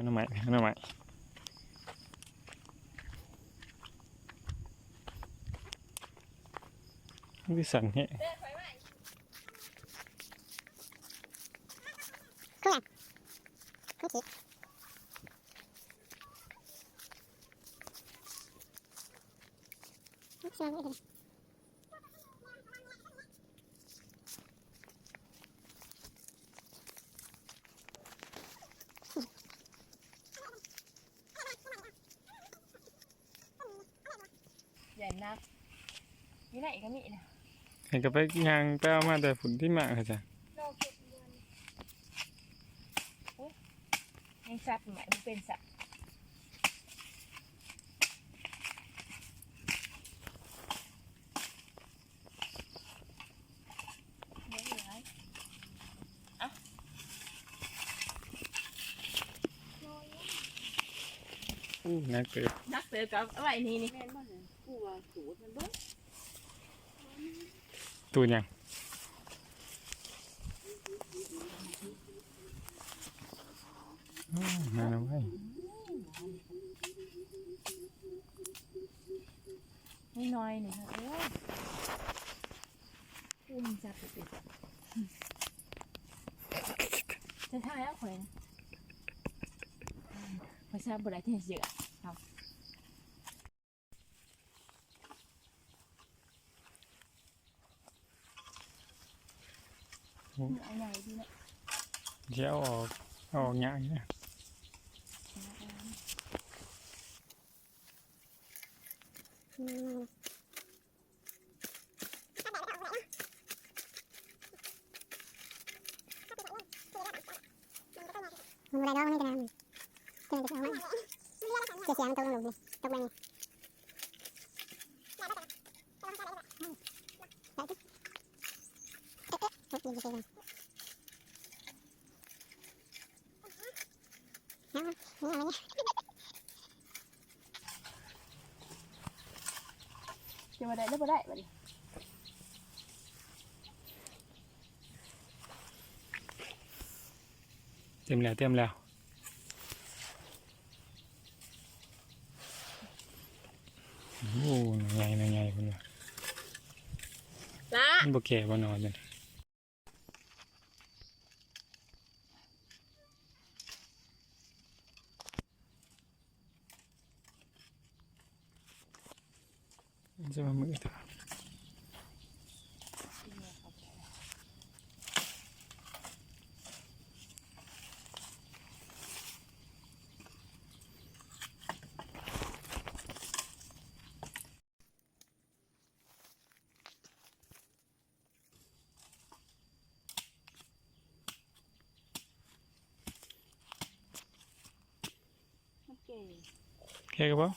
ໜໍ່ໄມ້ ໜໍ່ໄມ້ ມັນຄືສັນແຮະ ຢ້ານໜັກ ຢູ່ໃນກໍມີນະ ໃຫ້ກໍໄປຍ່າງໄປເອົາມາແຕ່ພຸ້ນຕິ ມາເຂົາເຈົ້າ ລອເກັບຢູ່ ໂອ້ຍ ຍັງສັບໃໝ່ບໍ່ເປັນສັບ. ໂອ້ ໜັກເຕີບ ໜັກເຕີບ ກໍເອົາໄວ້ນີ້ນີ້ ແມ່ນບໍ່ຫັ້ນ ກູວ່າໂຕມັນເບິ່ງ ໂຕຫຍັງ? ອືມ ນັ້ນເອົາໄວ້ ນ້ອຍໆ ນີ້ ໂອ້ຍ ອູ້ມັນຈັບໄປເປັນ ຈະຖ່າຍເອົາຂ້ອຍນະ ຂ້ອຍຈັບບໍ່ໄດ້ ແຕ່ເສືອເອົາ. ໂອ້ ເອົາໃຫຍ່ດີເນາະ ຊິເອົາອອກ ເອົາອອກຍາກຢູ່ນະ ອືມ. ມັນບໍ່ໄດ້ດອກ ມັນມີແຕ່ນ້ຳ ຕົວນີ້ກໍຊິເອົາມາ ເສຍໆ ມັນຕົກລົງຫຼຸມນີ້ ຕົກແບບນີ້ ໄດ້ຕິ ເອະ ຕົກຢູ່ເສຍໆ ຈະວ່າໄດ້ຫຼືບໍ່ໄດ້ບັດນີ້ ເຕັມແລ້ວ ເຕັມແລ້ວ ໂອ້ ໜ່ວຍໃຫຍ່ ໜ່ວຍໃຫຍ່ເພິ່ນວ່າ ລະ ມັນບໍ່ແກ່ບໍ່ໜໍ່ຈັ່ງ ຈະມາມືດ ມັນແກ່ ແກ່ກໍບໍ່?